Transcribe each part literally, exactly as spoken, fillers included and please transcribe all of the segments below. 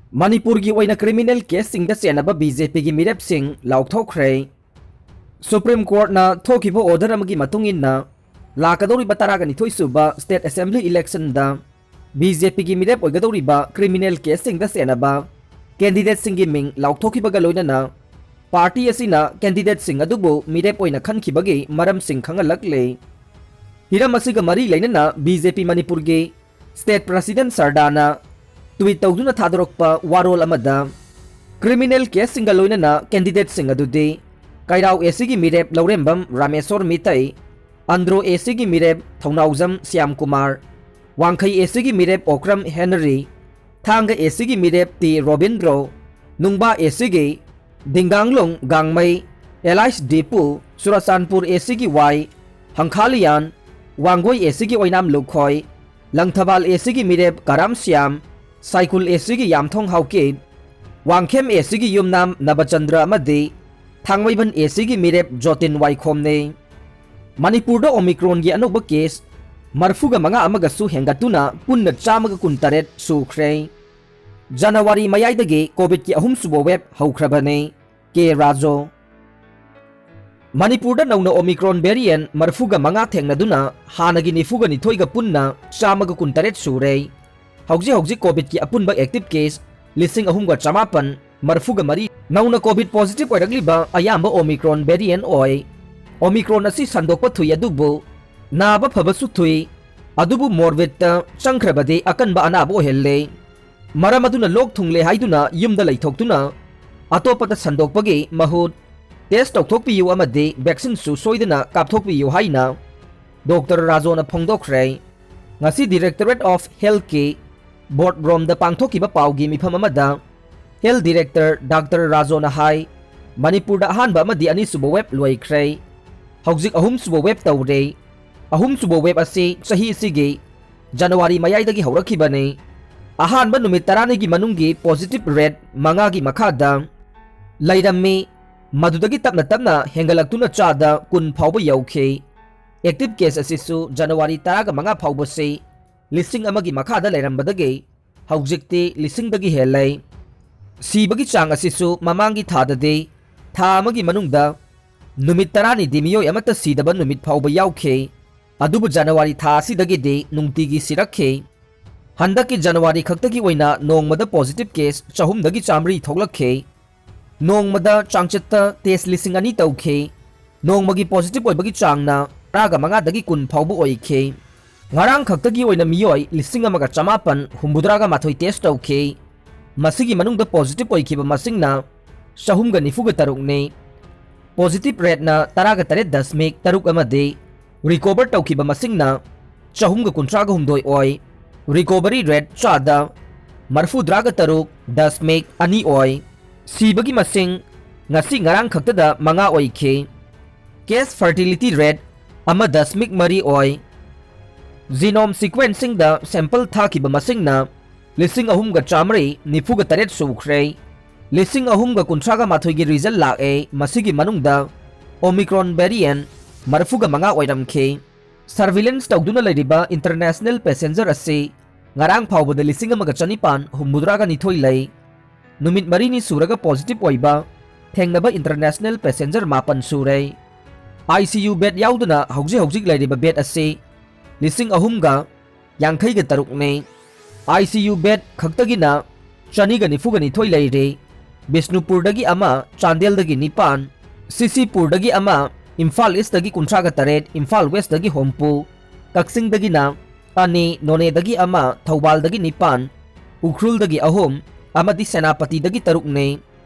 ꯃꯅꯤꯄꯨꯔꯒꯤ ꯑꯣꯏꯅ criminal caseꯁꯤꯡꯗ ꯆꯦꯟꯅꯕ BJPꯒꯤ ꯃꯤꯔꯦꯞꯁꯤꯡ ꯂꯥꯎꯊꯣꯛꯈ꯭ꯔꯦ꯫ Supreme Courtꯅ ꯊꯣꯛꯈꯤꯕ order ꯑꯃꯒꯤ ꯃꯇꯨꯡ ꯏꯟꯅ, ꯂꯥꯛꯀꯗꯧꯔꯤꯕ ꯇꯔꯥꯒ ꯅꯤꯊꯣꯏ ꯁꯨꯕ State Assembly electionꯗ BJPꯒꯤ ꯃꯤꯔꯦꯞ ꯑꯣꯏꯒꯗꯧꯔꯤꯕ criminal caseꯁꯤꯡꯗ ꯆꯦꯟꯅꯕ candidateꯁꯤꯡꯒꯤ ꯃꯤꯡ ꯂꯥꯎꯊꯣꯛꯈꯤꯕꯒ ꯂꯣꯏꯅꯅ, party ꯑꯁꯤꯅ candidateꯁꯤꯡ ꯑꯗꯨꯕꯨ ꯃꯤꯔꯦꯞ ꯑꯣꯏꯅ ꯈꯟꯈꯤꯕꯒꯤ ꯃꯔꯝꯁꯤꯡ ꯈꯪꯍꯜꯂꯛꯂꯦ꯫ ꯍꯤꯔꯝ ꯑꯁꯤꯒ ꯃꯔꯤ ꯂꯩꯅꯅ BJP ꯃꯅꯤꯄꯨꯔꯒꯤ State President ꯁꯔꯗꯥꯅ tweet ꯇꯧꯗꯨꯅ ꯊꯥꯗꯣꯔꯛꯄ ꯋꯥꯔꯣꯜ ꯑꯃꯗ, criminal caseꯁꯤꯡꯒ ꯂꯣꯏꯅꯅ candidateꯁꯤꯡ ꯑꯗꯨꯗꯤ ꯀꯩꯔꯥꯎ ACꯒꯤ ꯃꯤꯔꯦꯞ ꯂꯧꯔꯦꯝꯕꯝ ꯔꯥꯃꯦꯁꯣꯔ ꯃꯤꯇꯩ, ꯑꯟꯗ꯭ꯔꯣ ACꯒꯤ ꯃꯤꯔꯦꯞ ꯊꯧꯅꯥꯎꯖꯝ ꯁ꯭ꯌꯥꯝꯀꯨꯃꯥꯔ, ꯋꯥꯡꯈꯩ ACꯒꯤ ꯃꯤꯔꯦꯞ ꯑꯣꯀ꯭ꯔꯝ ꯍꯦꯅꯔꯤ, ꯊꯥꯡꯒ ACꯒꯤ ꯃꯤꯔꯦꯞ ꯇꯤ ꯔꯣꯕꯤꯟꯗ꯭ꯔꯣ, ꯅꯨꯡꯕꯥ ACꯒꯤ ꯗꯤꯡꯒꯥꯡꯂꯣꯡ ꯒꯥꯡꯃꯩ ꯑꯦꯂꯥꯏꯁ ꯗꯤꯄꯨ, ꯆꯨꯔꯆꯥꯟꯄꯨꯔ ACꯒꯤ ꯋꯥꯏ ꯍꯪꯈꯥꯂꯤꯌꯥꯟ, ꯋꯥꯡꯒꯣꯏ ACꯒꯤ ꯑꯣꯏꯅꯥꯝ ꯂꯨꯈꯣꯏ, ꯂꯪꯊꯕꯥꯜ ACꯒꯤ ꯃꯤꯔꯦꯞ ꯀꯔꯥꯝ ꯁ꯭ꯌꯥꯝ, ꯁꯥꯏꯀꯨꯜ ACꯒꯤ ꯌꯥꯝꯊꯣꯡ ꯍꯥꯎꯀꯤꯞ, ꯋꯥꯡꯈꯦꯝ ACꯒꯤ ꯌꯨꯝꯅꯥꯝ ꯅꯕꯆꯟꯗ꯭ꯔ ꯑꯃꯗꯤ ꯊꯥꯡꯃꯩꯕꯟ ACꯒꯤ ꯃꯤꯔꯦꯞ ꯖꯣꯇꯤꯟ ꯋꯥꯏꯈꯣꯝꯅꯤ꯫ ꯃꯅꯤꯄꯨꯔꯗ Omicronꯒꯤ ꯑꯅꯧꯕ case ꯃꯔꯐꯨꯒ ꯃꯉꯥ ꯑꯃꯒꯁꯨ ꯍꯦꯟꯒꯠꯇꯨꯅ ꯄꯨꯟꯅ ꯆꯥꯝꯃꯒ ꯀꯨꯟꯇꯔꯦꯠ ꯁꯨꯈ꯭ꯔꯦ꯫ ꯖꯅꯋꯥꯔꯤ ꯃꯌꯥꯏꯗꯒꯤ COVIDꯀꯤ ꯑꯍꯨꯝꯁꯨꯕ wave ꯍꯧꯈ꯭ꯔꯕꯅꯤ꯫ ꯀꯦ ꯔꯥꯖꯨ꯫ ꯃꯅꯤꯄꯨꯔꯗ ꯅꯧꯅ Omicron variant ꯃꯔꯐꯨꯒ ꯃꯉꯥ ꯊꯦꯡꯅꯗꯨꯅ ꯍꯥꯟꯅꯒꯤ ꯅꯤꯐꯨꯒ ꯅꯤꯊꯣꯏꯒ ꯄꯨꯟꯅ ꯆꯥꯝꯃꯒ ꯀꯨꯟꯇꯔꯦꯠ ꯁꯨꯔꯦ꯫ ꯍꯧꯖꯤꯛ ꯍꯧꯖꯤꯛ COVIDꯀꯤ ꯑꯄꯨꯟꯕ active case ꯂꯤꯁꯤꯡ ꯑꯍꯨꯝꯒ ꯆꯃꯥꯄꯟ ꯃꯔꯐꯨꯒ ꯃꯔꯤ꯫ ꯅꯧꯅ COVID positive ꯑꯣꯏꯔꯛꯂꯤꯕ ꯑꯌꯥꯝꯕ Omicron variant ꯑꯣꯏ꯫ Omicron ꯑꯁꯤ ꯁꯟꯗꯣꯛꯄ ꯊꯨꯏ ꯑꯗꯨꯕꯨ ꯅꯥꯕ ꯐꯕꯁꯨ ꯊꯨꯏ, ꯑꯗꯨꯕꯨ morbidꯇ ꯆꯪꯈ꯭ꯔꯕꯗꯤ ꯑꯀꯟꯕ ꯑꯅꯥꯕ ꯑꯣꯏꯍꯜꯂꯦ꯫ ꯃꯔꯝ ꯑꯗꯨꯅ ꯂꯣꯛ ꯊꯨꯡꯂꯦ ꯍꯥꯏꯗꯨꯅ ꯌꯨꯝꯗ ꯂꯩꯊꯣꯛꯇꯨꯅ ꯑꯇꯣꯞꯄꯗ ꯁꯟꯗꯣꯛꯄꯒꯤ ꯃꯍꯨꯠ test ꯇꯧꯊꯣꯛꯄꯤꯌꯨ ꯑꯃꯗꯤ vaccineꯁꯨ ꯁꯣꯏꯗꯅ ꯀꯥꯞꯊꯣꯛꯄꯤꯌꯨ ꯍꯥꯏꯅ ꯗꯣꯛꯇꯔ ꯔꯥꯖꯣꯅ ꯐꯣꯡꯗꯣꯛꯈ꯭ꯔꯦ꯫ ꯉꯁꯤ Directorate of Healthꯀꯤ board roomꯗ ꯄꯥꯡꯊꯣꯛꯈꯤꯕ ꯄꯥꯎꯒꯤ ꯃꯤꯐꯝ ꯑꯃꯗ Health Director ꯗꯥꯛꯇꯔ ꯔꯥꯖꯣꯅ ꯍꯥꯏ, ꯃꯅꯤꯄꯨꯔꯗ ꯑꯍꯥꯟꯕ ꯑꯃꯗꯤ ꯑꯅꯤꯁꯨꯕ wave ꯂꯣꯏꯈ꯭ꯔꯦ꯫ ꯍꯧꯖꯤꯛ ꯑꯍꯨꯝꯁꯨꯕ wave ꯇꯧꯔꯦ꯫ ꯑꯍꯨꯝꯁꯨꯕ wave ꯑꯁꯤ ꯆꯍꯤ ꯑꯁꯤꯒꯤ ꯖꯅꯋꯥꯔꯤ ꯃꯌꯥꯏꯗꯒꯤ ꯍꯧꯔꯛꯈꯤꯕꯅꯤ꯫ ꯑꯍꯥꯟꯕ ꯅꯨꯃꯤꯠ ꯇꯔꯥꯅꯤꯒꯤ ꯃꯅꯨꯡꯒꯤ positive rate ꯃꯉꯥꯒꯤ ꯃꯈꯥꯗ ꯂꯩꯔꯝꯃꯤ꯫ ꯃꯗꯨꯗꯒꯤ ꯇꯞꯅ ꯇꯞꯅ ꯍꯦꯟꯒꯠꯂꯛꯇꯨꯅ ꯆꯥꯗ ꯀꯨꯟ ꯐꯥꯎꯕ ꯌꯧꯈꯤ꯫ Active case ꯑꯁꯤꯁꯨ ꯖꯅꯋꯥꯔꯤ ꯇꯔꯥꯒ ꯃꯉꯥ ꯐꯥꯎꯕꯁꯤ ꯂꯤꯁꯤꯡ ꯑꯃꯒꯤ ꯃꯈꯥꯗ ꯂꯩꯔꯝꯕꯗꯒꯤ ꯍꯧꯖꯤꯛꯇꯤ ꯂꯤꯁꯤꯡꯗꯒꯤ ꯍꯦꯜꯂꯦ꯫ ꯁꯤꯕꯒꯤ ꯆꯥꯡ ꯑꯁꯤꯁꯨ ꯃꯃꯥꯡꯒꯤ ꯊꯥꯗꯗꯤ ꯊꯥ ꯑꯃꯒꯤ ꯃꯅꯨꯡꯗ ꯅꯨꯃꯤꯠ ꯇꯔꯥꯅꯤꯗꯤ ꯃꯤꯑꯣꯏ ꯑꯃꯠꯇ ꯁꯤꯗꯕ ꯅꯨꯃꯤꯠ ꯐꯥꯎꯕ ꯌꯥꯎꯈꯤ꯫ ꯑꯗꯨꯕꯨ ꯖꯅꯋꯥꯔꯤ ꯊꯥ ꯑꯁꯤꯗꯒꯤꯗꯤ ꯅꯨꯡꯇꯤꯒꯤ ꯁꯤꯔꯛꯈꯤ꯫ ꯍꯟꯗꯛꯀꯤ ꯖꯅꯋꯥꯔꯤ ꯈꯛꯇꯒꯤ ꯑꯣꯏꯅ ꯅꯣꯡꯃꯗ positive case ꯆꯍꯨꯝꯗꯒꯤ ꯆꯥꯃꯔꯤ ꯊꯣꯛꯂꯛꯈꯤ꯫ ꯅꯣꯡꯃꯗ ꯆꯥꯡꯆꯠꯇ test ꯂꯤꯁꯤꯡ ꯑꯅꯤ ꯇꯧꯈꯤ꯫ ꯅꯣꯡꯃꯒꯤ positive ꯑꯣꯏꯕꯒꯤ ꯆꯥꯡꯅ ꯇꯔꯥꯒ ꯃꯉꯥꯗꯒꯤ ꯀꯨꯟ ꯐꯥꯎꯕ ꯑꯣꯏꯈꯤ꯫ ꯉꯔꯥꯡ ꯈꯛꯇꯒꯤ ꯑꯣꯏꯅ ꯃꯤꯑꯣꯏ ꯂꯤꯁꯤꯡ ꯑꯃꯒ ꯆꯃꯥꯄꯟ ꯍꯨꯝꯐꯨꯇꯔꯥꯒ ꯃꯥꯊꯣꯏ test ꯇꯧꯈꯤ꯫ ꯃꯁꯤꯒꯤ ꯃꯅꯨꯡꯗ positive ꯑꯣꯏꯈꯤꯕ ꯃꯁꯤꯡꯅ ꯆꯍꯨꯝꯒ ꯅꯤꯐꯨꯒ ꯇꯔꯨꯛꯅꯤ꯫ Positive rateꯅ ꯇꯔꯥꯒ ꯇꯔꯦꯠ ꯗꯁꯃꯤꯛ ꯇꯔꯨꯛ ꯑꯃꯗꯤ recover ꯇꯧꯈꯤꯕ ꯃꯁꯤꯡꯅ ꯆꯍꯨꯝꯒ ꯀꯨꯟꯊ꯭ꯔꯥꯒ ꯍꯨꯝꯗꯣꯏ ꯑꯣꯏ꯫ Recovery rate ꯆꯥꯗ ꯃꯔꯐꯨꯗ꯭ꯔꯥꯒ ꯇꯔꯨꯛ ꯗꯁꯃꯤꯛ ꯑꯅꯤ ꯑꯣꯏ꯫ ꯁꯤꯕꯒꯤ ꯃꯁꯤꯡ ꯉꯁꯤ ꯉꯔꯥꯡ ꯈꯛꯇꯗ ꯃꯉꯥ ꯑꯣꯏꯈꯤ꯫ Case fertility rate ꯑꯃ ꯗꯁꯃꯤꯛ ꯃꯔꯤ ꯑꯣꯏ꯫ Genome sequencingꯗ sample ꯊꯥꯈꯤꯕ ꯃꯁꯤꯡꯅ ꯂꯤꯁꯤꯡ ꯑꯍꯨꯝꯒ ꯆꯥꯃꯔꯤ ꯅꯤꯐꯨꯒ ꯇꯔꯦꯠ ꯁꯨꯈ꯭ꯔꯦ꯫ ꯂꯤꯁꯤꯡ ꯑꯍꯨꯝꯒ ꯀꯨꯟꯊ꯭ꯔꯥꯒ ꯃꯥꯊꯣꯏꯒꯤ result ꯂꯥꯛꯑꯦ꯫ ꯃꯁꯤꯒꯤ ꯃꯅꯨꯡꯗ Omicron variant ꯃꯔꯐꯨꯒ ꯃꯉꯥ ꯑꯣꯏꯔꯝꯈꯤ꯫ Surveillance ꯇꯧꯗꯨꯅ ꯂꯩꯔꯤꯕ international passenger ꯑꯁꯤ ꯉꯔꯥꯡ ꯐꯥꯎꯕꯗ ꯂꯤꯁꯤꯡ ꯑꯃꯒ ꯆꯅꯤꯄꯥꯟ ꯍꯨꯝꯐꯨꯇꯔꯥꯒ ꯅꯤꯊꯣꯏ ꯂꯩ꯫ ꯅꯨꯃꯤꯠ ꯃꯔꯤꯅꯤ ꯁꯨꯔꯒ positive ꯑꯣꯏꯕ ꯊꯦꯡꯅꯕ international passenger ꯃꯥꯄꯟ ꯁꯨꯔꯦ꯫ ICU bed ꯌꯥꯎꯗꯅ ꯍꯧꯖꯤꯛ ꯍꯧꯖꯤꯛ ꯂꯩꯔꯤꯕ bed ꯑꯁꯤ ꯂꯤꯁꯤꯡ ꯑꯍꯨꯝꯒ ꯌꯥꯡꯈꯩꯒ ꯇꯔꯨꯛꯅꯤ꯫ ICU bed ꯈꯛꯇꯒꯤꯅ ꯆꯅꯤꯒ ꯅꯤꯐꯨꯒ ꯅꯤꯊꯣꯏ ꯂꯩꯔꯦ꯫ ꯕꯤꯁꯅꯨꯄꯨꯔꯗꯒꯤ ꯑꯃ, ꯆꯥꯟꯗꯦꯜꯗꯒꯤ ꯅꯤꯄꯥꯟ, ꯁꯤꯁꯤꯄꯨꯔꯗꯒꯤ ꯑꯃ, ꯏꯝꯐꯥꯜ Eastꯇꯒꯤ ꯀꯨꯟꯊ꯭ꯔꯥꯒ ꯇꯔꯦꯠ, ꯏꯝꯐꯥꯜ Westꯇꯒꯤ ꯍꯨꯝꯐꯨ, ꯀꯛꯆꯤꯡꯗꯒꯤꯅ ꯑꯅꯤ, ꯅꯣꯅꯦꯗꯒꯤ ꯑꯃ, ꯊꯧꯕꯥꯜꯗꯒꯤ ꯅꯤꯄꯥꯟ, ꯎꯈ꯭ꯔꯨꯜꯗꯒꯤ ꯑꯍꯨꯝ ꯑꯃꯗꯤ ꯁꯦꯅꯥꯄꯇꯤꯗꯒꯤ ꯇꯔꯨꯛꯅꯤ꯫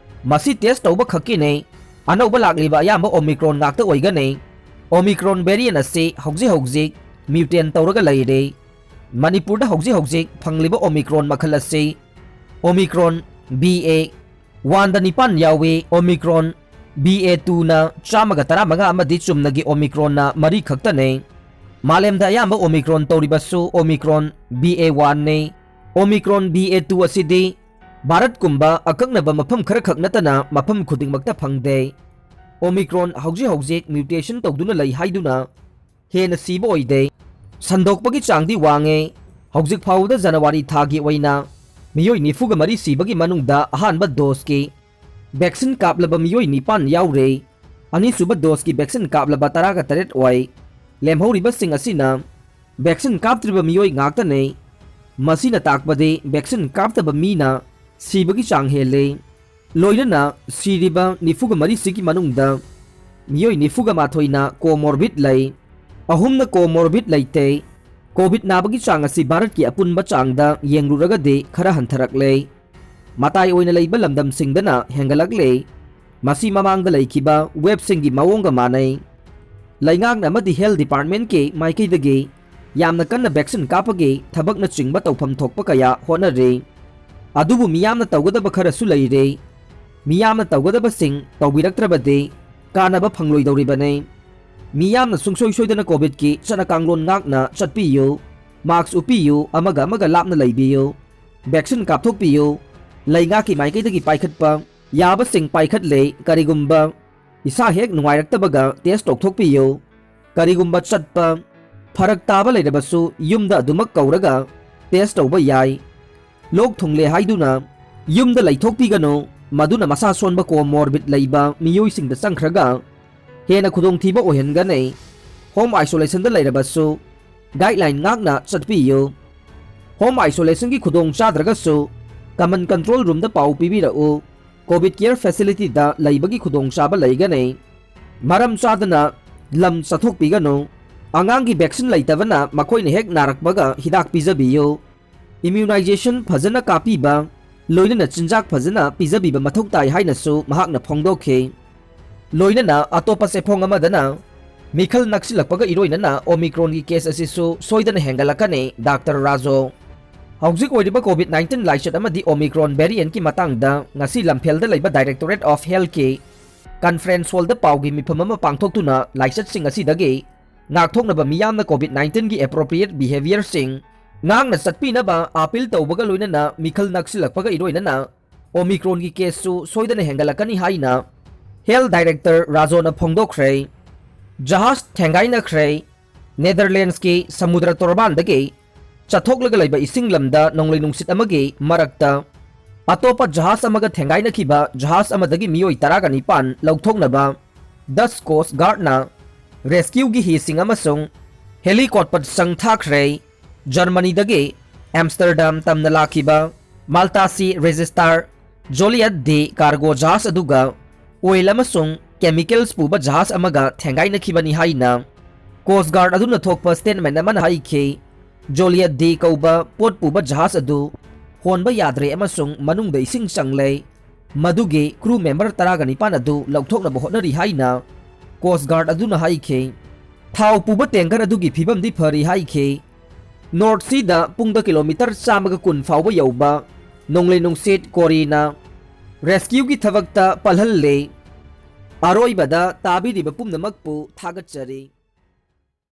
ꯃꯁꯤ test ꯇꯧꯕ ꯈꯛꯀꯤꯅꯤ꯫ ꯑꯅꯧꯕ ꯂꯥꯛꯂꯤꯕ ꯑꯌꯥꯝꯕ Omicron ꯉꯥꯛꯇ ꯑꯣꯏꯒꯅꯤ꯫ Omicron variant ꯑꯁꯤ ꯍꯧꯖꯤꯛ ꯍꯧꯖꯤꯛ mutant ꯇꯧꯔꯒ ꯂꯩꯔꯦ꯫ ꯃꯅꯤꯄꯨꯔꯗ ꯍꯧꯖꯤꯛ ꯍꯧꯖꯤꯛ ꯐꯪꯂꯤꯕ Omicron ꯃꯈꯜ ꯑꯁꯤ Omicron BA oneꯗ ꯅꯤꯄꯥꯟ ꯌꯥꯎꯏ, Omicron BA twoꯅ ꯆꯥꯝꯃꯒ ꯇꯔꯥꯃꯉꯥ ꯑꯃꯗꯤ ꯆꯨꯝꯅꯒꯤ Omicronꯅ ꯃꯔꯤ ꯈꯛꯇꯅꯤ꯫ ꯃꯥꯂꯦꯝꯗ ꯑꯌꯥꯝꯕ Omicron ꯇꯧꯔꯤꯕꯁꯨ Omicron BA oneꯅꯤ꯫ Omicron BA two ꯑꯁꯤꯗꯤ ꯚꯥꯔꯠꯀꯨꯝꯕ ꯑꯀꯛꯅꯕ ꯃꯐꯝ ꯈꯔꯈꯛ ꯅꯠꯇꯅ ꯃꯐꯝ ꯈꯨꯗꯤꯡꯃꯛꯇ ꯐꯪꯗꯦ꯫ Omicron ꯍꯧꯖꯤꯛ ꯍꯧꯖꯤꯛ mutation ꯇꯧꯗꯨꯅ ꯂꯩ ꯍꯥꯏꯗꯨꯅ ꯍꯦꯟꯅ ꯁꯤꯕ ꯑꯣꯏꯗꯦ꯫ ꯁꯟꯗꯣꯛꯄꯒꯤ ꯆꯥꯡꯗꯤ ꯋꯥꯡꯉꯦ꯫ ꯍꯧꯖꯤꯛ ꯐꯥꯎꯕꯗ ꯖꯅꯋꯥꯔꯤ ꯊꯥꯒꯤ ꯑꯣꯏꯅ ꯃꯤꯑꯣꯏ ꯅꯤꯐꯨꯒ ꯃꯔꯤ ꯁꯤꯕꯒꯤ ꯃꯅꯨꯡꯗ ꯑꯍꯥꯟꯕ ꯗꯣꯁꯀꯤ ꯚꯦꯛꯁꯤꯟ ꯀꯥꯞꯂꯕ ꯃꯤꯑꯣꯏ ꯅꯤꯄꯥꯟ ꯌꯥꯎꯔꯦ꯫ ꯑꯅꯤꯁꯨꯕ ꯗꯣꯁꯀꯤ ꯚꯦꯛꯁꯤꯟ ꯀꯥꯞꯂꯕ ꯇꯔꯥꯒ ꯇꯔꯦꯠ ꯑꯣꯏ꯫ ꯂꯦꯝꯍꯧꯔꯤꯕꯁꯤꯡ ꯑꯁꯤꯅ ꯚꯦꯛꯁꯤꯟ ꯀꯥꯞꯇ꯭ꯔꯤꯕ ꯃꯤꯑꯣꯏ ꯉꯥꯛꯇꯅꯤ꯫ ꯃꯁꯤꯅ ꯇꯥꯛꯄꯗꯤ ꯚꯦꯛꯁꯤꯟ ꯀꯥꯞꯇꯕ ꯃꯤꯅ ꯁꯤꯕꯒꯤ ꯆꯥꯡ ꯍꯦꯜꯂꯤ꯫ ꯂꯣꯏꯅꯅ ꯁꯤꯔꯤꯕ ꯅꯤꯐꯨꯒ ꯃꯔꯤꯁꯤꯒꯤ ꯃꯅꯨꯡꯗ ꯃꯤꯑꯣꯏ ꯅꯤꯐꯨꯒ ꯃꯥꯊꯣꯏꯅ ꯀꯣꯃꯣꯔꯕꯤꯠ ꯂꯩ, ꯑꯍꯨꯝꯅ ꯀꯣꯃꯣꯔꯕꯤꯠ ꯂꯩꯇꯦ꯫ ꯀꯣꯚꯤꯗ ꯅꯥꯕꯒꯤ ꯆꯥꯡ ꯑꯁꯤ ꯚꯥꯔꯠꯀꯤ ꯑꯄꯨꯟꯕ ꯆꯥꯡꯗ ꯌꯦꯡꯂꯨꯔꯒꯗꯤ ꯈꯔ ꯍꯟꯊꯔꯛꯂꯦ꯫ ꯃꯇꯥꯏ ꯑꯣꯏꯅ ꯂꯩꯕ ꯂꯝꯗꯝꯁꯤꯡꯗꯅ ꯍꯦꯟꯒꯠꯂꯛꯂꯦ꯫ ꯃꯁꯤ ꯃꯃꯥꯡꯗ ꯂꯩꯈꯤꯕ ꯋꯦꯕꯁꯤꯡꯒꯤ ꯃꯑꯣꯡꯒ ꯃꯥꯟꯅꯩ꯫ ꯂꯩꯉꯥꯛꯅ ꯑꯃꯗꯤ ꯍꯦꯜꯊ ꯗꯤꯄꯥꯔꯠꯃꯦꯟꯠꯀꯤ ꯃꯥꯏꯀꯩꯗꯒꯤ ꯌꯥꯝꯅ ꯀꯟꯅ ꯚꯦꯛꯁꯤꯟ ꯀꯥꯞꯄꯒꯤ ꯊꯕꯛꯅꯆꯤꯡꯕ ꯇꯧꯐꯝ ꯊꯣꯛꯄ ꯀꯌꯥ ꯍꯣꯠꯅꯔꯤ꯫ ꯑꯗꯨꯕꯨ ꯃꯤꯌꯥꯝꯅ ꯇꯧꯒꯗꯕ ꯈꯔꯁꯨ ꯂꯩꯔꯤ꯫ ꯃꯤꯌꯥꯝꯅ ꯇꯧꯒꯗꯕꯁꯤꯡ ꯇꯧꯕꯤꯔꯛꯇ꯭ꯔꯕꯗꯤ ꯀꯥꯟꯅꯕ ꯐꯪꯂꯣꯏꯗꯧꯔꯤꯕꯅꯤ꯫ ꯃꯤꯌꯥꯝꯅ ꯁꯨꯡꯁꯣꯏ ꯁꯣꯏꯗꯅ ꯀꯣꯚꯤꯗꯀꯤ ꯆꯠꯅ ꯀꯥꯡꯂꯣꯟ ꯉꯥꯛꯅ ꯆꯠꯄꯤꯌꯨ, ꯃꯥꯛꯁ ꯎꯞꯄꯤꯌꯨ, ꯑꯃꯒ ꯑꯃꯒ ꯂꯥꯞꯅ ꯂꯩꯕꯤꯌꯨ, ꯚꯦꯛꯁꯤꯟ ꯀꯥꯞꯊꯣꯛꯄꯤꯌꯨ꯫ ꯂꯩꯉꯥꯛꯀꯤ ꯃꯥꯏꯀꯩꯗꯒꯤ ꯄꯥꯏꯈꯠꯄ ꯌꯥꯕꯁꯤꯡ ꯄꯥꯏꯈꯠꯂꯦ꯫ ꯀꯔꯤꯒꯨꯝꯕ ꯏꯁꯥ ꯍꯦꯛ ꯅꯨꯡꯉꯥꯏꯔꯛꯇꯕꯒ ꯇꯦꯁ ꯇꯧꯊꯣꯛꯄꯤꯌꯨ꯫ ꯀꯔꯤꯒꯨꯝꯕ ꯆꯠꯄ ꯐꯔꯛ ꯇꯥꯕ ꯂꯩꯔꯕꯁꯨ ꯌꯨꯝꯗ ꯑꯗꯨꯃꯛ ꯀꯧꯔꯒ ꯇꯦꯁ ꯇꯧꯕ ꯌꯥꯏ꯫ ꯂꯣꯛ ꯊꯨꯡꯂꯦ ꯍꯥꯏꯗꯨꯅ ꯌꯨꯝꯗ ꯂꯩꯊꯣꯛꯄꯤꯒꯅꯨ, ꯃꯗꯨꯅ ꯃꯁꯥ ꯁꯣꯟꯕ ꯀꯣꯃꯣꯔꯕꯤꯗ ꯂꯩꯕ ꯃꯤꯑꯣꯏꯁꯤꯡꯗ ꯆꯪꯈ꯭ꯔꯒ ꯍꯦꯟꯅ ꯈꯨꯗꯣꯡꯊꯤꯕ ꯑꯣꯏꯍꯟꯒꯅꯤ꯫ ꯍꯣꯝ ꯑꯥꯏꯁꯣꯂꯦꯁꯟꯗ ꯂꯩꯔꯕꯁꯨ ꯒꯥꯏꯗꯂꯥꯏꯟ ꯉꯥꯛꯅ ꯆꯠꯄꯤꯌꯨ꯫ ꯍꯣꯝ ꯑꯥꯏꯁꯣꯂꯦꯁꯟꯒꯤ ꯈꯨꯗꯣꯡ ꯆꯥꯗ꯭ꯔꯒꯁꯨ ꯀꯃꯟ ꯀꯟꯇ꯭ꯔꯣꯜ ꯔꯨꯝꯗ ꯄꯥꯎ ꯄꯤꯕꯤꯔꯛꯎ꯫ ꯀꯣꯚꯤꯗ ꯀꯦꯌꯔ ꯐꯦꯁꯤꯂꯤꯇꯤꯗ ꯂꯩꯕꯒꯤ ꯈꯨꯗꯣꯡꯆꯥꯕ ꯂꯩꯒꯅꯤ꯫ ꯃꯔꯝ ꯆꯥꯗꯅ ꯂꯝ ꯆꯠꯊꯣꯛꯄꯤꯒꯅꯨ꯫ ꯑꯉꯥꯡꯒꯤ ꯚꯦꯛꯁꯤꯟ ꯂꯩꯇꯕꯅ ꯃꯈꯣꯏꯅ ꯍꯦꯛ ꯅꯥꯔꯛꯄꯒ ꯍꯤꯗꯥꯛ ꯄꯤꯖꯕꯤꯌꯨ꯫ ꯏꯝꯃ꯭ꯌꯨꯅꯥꯏꯖꯦꯁꯟ ꯐꯖꯅ ꯀꯥꯞꯄꯤꯕ, ꯂꯣꯏꯅꯅ ꯆꯤꯟꯖꯥꯛ ꯐꯖꯅ ꯄꯤꯖꯕꯤꯕ ꯃꯊꯧ ꯇꯥꯏ ꯍꯥꯏꯅꯁꯨ ꯃꯍꯥꯛꯅ ꯐꯣꯡꯗꯣꯛꯈꯤ꯫ ꯂꯣꯏꯅꯅ ꯑꯇꯣꯞꯄ ꯆꯦꯐꯣꯡ ꯑꯃꯗꯅ ꯃꯤꯈꯜ ꯅꯛꯁꯤꯜꯂꯛꯄꯒ ꯏꯔꯣꯏꯅꯅ ꯑꯣꯃꯤꯀ꯭ꯔꯣꯟꯒꯤ ꯀꯦꯁ ꯑꯁꯤꯁꯨ ꯁꯣꯏꯗꯅ ꯍꯦꯟꯒꯠꯂꯛꯀꯅꯤ, ꯗꯥꯛꯇꯔ ꯔꯥꯖꯣ꯫ ꯍꯧꯖꯤꯛ ꯑꯣꯏꯔꯤꯕ ꯀꯣꯚꯤꯗ ꯅꯥꯏꯟꯇꯤꯟ ꯂꯥꯏꯆꯠ ꯑꯃꯗꯤ ꯑꯣꯃꯤꯀ꯭ꯔꯣꯟ ꯚꯦꯔꯤꯌꯦꯟꯠꯀꯤ ꯃꯇꯥꯡꯗ ꯉꯁꯤ ꯂꯝꯐꯦꯜꯗ ꯂꯩꯕ ꯗꯥꯏꯔꯦꯛꯇꯣꯔꯦꯠ ꯑꯣꯐ ꯍꯦꯜꯊꯀꯤ ꯀꯟꯐꯔꯦꯟꯁ ꯍꯣꯜꯗ ꯄꯥꯎꯒꯤ ꯃꯤꯐꯝ ꯑꯃ ꯄꯥꯡꯊꯣꯛꯇꯨꯅ ꯂꯥꯏꯆꯠꯁꯤꯡ ꯑꯁꯤꯗꯒꯤ ꯉꯥꯛꯊꯣꯛꯅꯕ ꯃꯤꯌꯥꯝꯅ ꯀꯣꯚꯤꯗ ꯅꯥꯏꯟꯇꯤꯟꯒꯤ ꯑꯦꯄ꯭ꯔꯣꯄ꯭ꯔꯤꯌꯦꯠ ꯕꯤꯍꯦꯕꯤꯌꯔꯁꯤꯡ ꯉꯥꯛꯅ ꯆꯠꯄꯤꯅꯕ ꯑꯥꯄꯤꯜ ꯇꯧꯕꯒ ꯂꯣꯏꯅꯅ ꯃꯤꯈꯜ ꯅꯛꯁꯤꯜꯂꯛꯄꯒ ꯏꯔꯣꯏꯅꯅ ꯑꯣꯃꯤꯀ꯭ꯔꯣꯟꯒꯤ ꯀꯦꯁꯁꯨ ꯁꯣꯏꯗꯅ ꯍꯦꯟꯒꯠꯂꯛꯀꯅꯤ ꯍꯥꯏꯅ ꯍꯦꯜꯊ ꯗꯥꯏꯔꯦꯛꯇꯔ ꯔꯥꯖꯣꯅ ꯐꯣꯡꯗꯣꯛꯈ꯭ꯔꯦ꯫ ꯖꯍꯥꯖ ꯊꯦꯡꯒꯥꯏꯅꯈ꯭ꯔꯦ꯫ ꯅꯦꯗꯔꯂꯦꯟꯁꯀꯤ ꯁꯃꯨꯗ꯭ꯔ ꯇꯣꯔꯕꯥꯟꯗꯒꯤ ꯆꯠꯊꯣꯛꯂꯒ ꯂꯩꯕ ꯏꯁꯤꯡ ꯂꯝꯗ ꯅꯣꯡꯂꯩ ꯅꯨꯡꯁꯤꯠ ꯑꯃꯒꯤ ꯃꯔꯛꯇ ꯑꯇꯣꯞꯄ ꯖꯍꯥꯖ ꯑꯃꯒ ꯊꯦꯡꯒꯥꯏꯅꯈꯤꯕ ꯖꯍꯥꯖ ꯑꯃꯗꯒꯤ ꯃꯤꯑꯣꯏ ꯇꯔꯥꯒ ꯅꯤꯄꯥꯟ ꯂꯧꯊꯣꯛꯅꯕ Dutch Coast Guardꯅ rescueꯒꯤ ꯍꯤꯁꯤꯡ ꯑꯃꯁꯨꯡ helicopter ꯁꯪ ꯊꯥꯈ꯭ꯔꯦ꯫ ꯖꯔꯃꯅꯤꯗꯒꯤ ꯑꯦꯝꯁꯇꯔꯗꯥꯝ ꯇꯝꯅ ꯂꯥꯛꯈꯤꯕ Malta Sea Register Joliet D cargo ꯖꯍꯥꯖ ꯑꯗꯨꯒ oil ꯑꯃꯁꯨꯡ chemicals ꯄꯨꯕ ꯖꯍꯥꯖ ꯑꯃꯒ ꯊꯦꯡꯒꯥꯏꯅꯈꯤꯕꯅꯤ ꯍꯥꯏꯅ Coast Guard ꯑꯗꯨꯅ ꯊꯣꯛꯄ statement ꯑꯃꯅ ꯍꯥꯏꯈꯤ꯫ Joliet D ꯀꯧꯕ ꯄꯣꯠ ꯄꯨꯕ ꯖꯍꯥꯖ ꯑꯗꯨ ꯍꯣꯟꯕ ꯌꯥꯗ꯭ꯔꯦ ꯑꯃꯁꯨꯡ ꯃꯅꯨꯡꯗ ꯏꯁꯤꯡ ꯆꯪꯂꯦ꯫ ꯃꯗꯨꯒꯤ crew member ꯇꯔꯥꯒ ꯅꯤꯄꯥꯟ ꯑꯗꯨ ꯂꯧꯊꯣꯛꯅꯕ ꯍꯣꯠꯅꯔꯤ ꯍꯥꯏꯅ Coast Guard ꯑꯗꯨꯅ ꯍꯥꯏꯈꯤ꯫ ꯊꯥꯎ ꯄꯨꯕ tanker ꯑꯗꯨꯒꯤ ꯐꯤꯕꯝꯗꯤ ꯐꯔꯤ ꯍꯥꯏꯈꯤ꯫ North Seaꯗ ꯄꯨꯡꯗ kilometre ꯆꯥꯝꯃꯒ ꯀꯨꯟ ꯐꯥꯎꯕ ꯌꯧꯕ ꯅꯣꯡꯂꯩ ꯅꯨꯡꯁꯤꯠ Corrieꯅ rescueꯒꯤ ꯊꯕꯛꯇ ꯄꯜꯍꯜꯂꯦ꯫ ꯑꯔꯣꯏꯕꯗ ꯇꯥꯕꯤꯔꯤꯕ ꯄꯨꯝꯅꯃꯛꯄꯨ ꯊꯥꯒꯠꯆꯔꯤ꯫